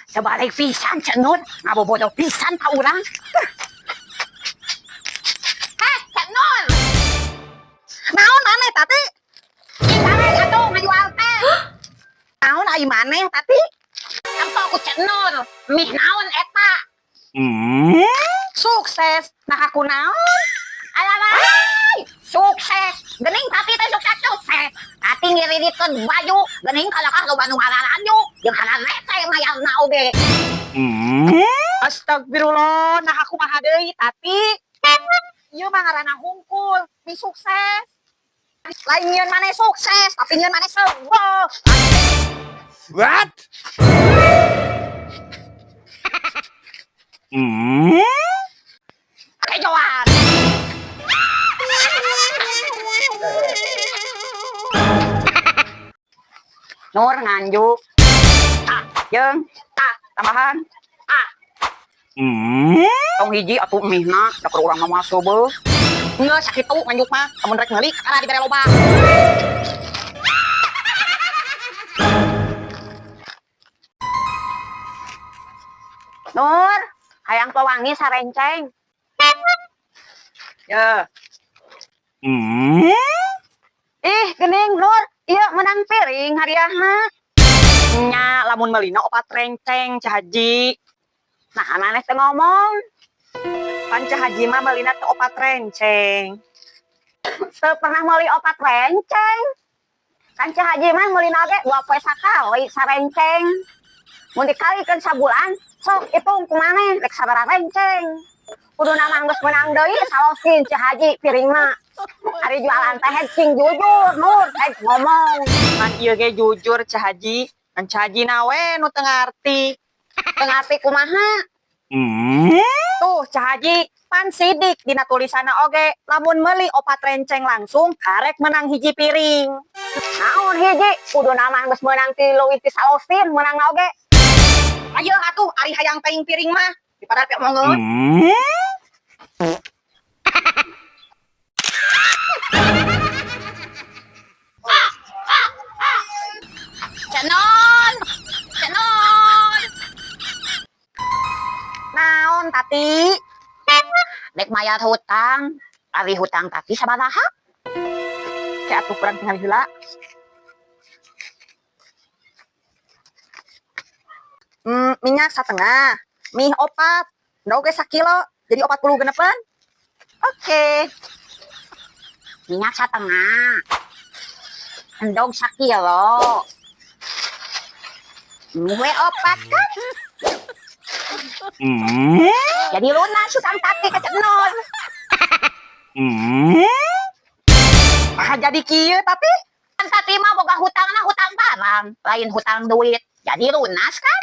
Sebalik pisan Ceu Nur, ngabobodo pisan ka urang. Heh, Ceu Nur. Naon maneh, Tati? Ih, balik atuh ngajual teh. Naon ai maneh, Tati? Tempo ku Ceu Nur, mih naon eta? Sukses. Nah, aku naon? Alalai, sukses. Gening Tati teh sukses sukses. Tati ngiriditkeun baju, gening kalakah loba nu ngararanyu, jeung hararese mayarna oge. Astagfirullah, nah aku mah deui, Tati. Ieu mah ngaranna hungkul, mie sukses. Lain nyieun maneh sukses, tapi nyieun maneh seueuh. What? Kejoan. Nur nganjuk. Ah, jeung ah tambahan. Ah, tong hiji atuh mihna da keur urang mah masuk. Geus sakitu nganjuk mah, lamun rek meuli kakara dibere loba. Nur, hayang pewangi sarenceng. Ya. Ih, gening Nur, ieu menang piring hadiahna. Nya, lamun meulina opat renceng, Ceu Haji. Nah, maneh teu ngomong. Pan Ceu Haji mah meulina teu opat renceng. Teu pernah meuli opat renceng. Kan Ceu Haji mah meulina oge 2 poe sakali sarenceng. Mun dikalikeun sabulan, sok hitung ku maneh rek sabaraha renceng. Kuduna mah geus meunang deui salosin Ceu Haji piringna. Ari jualan teh cing jujur, Nur, rek ngomong. Pan ieu ge jujur, Ceu Haji. Kan Ceu Haji na we nu teu ngarti. Teu ngarti kumaha? Tuh, Ceu Haji, pan sidik dina tulisanna oge, lamun meuli opat renceng langsung karek menang hiji piring. Naon hiji? Kuduna mah geus meunang ti leuwih ti salosin meunangna oge. Ayo atuh ari hayang teuing piring mah, daripada piomongeun. Ceu Nur, Ceu Nur. Naon, Tati? Dek mayar hutang. Ari hutang Tati sabaraha? Ke atuh kurang tinggal heula. Minyak setengah, mie opat, endog ge sakilo, jadi 40 genepan. Oke. Minyak setengah. Endog sakilo. Mie we opat kan? Jadi lunas hutang Tati ke Ceu Nur. Ah, jadi kieu tapi Kan Tati mah boga hutangna hutang barang, lain hutang duit. Jadi lunas kan?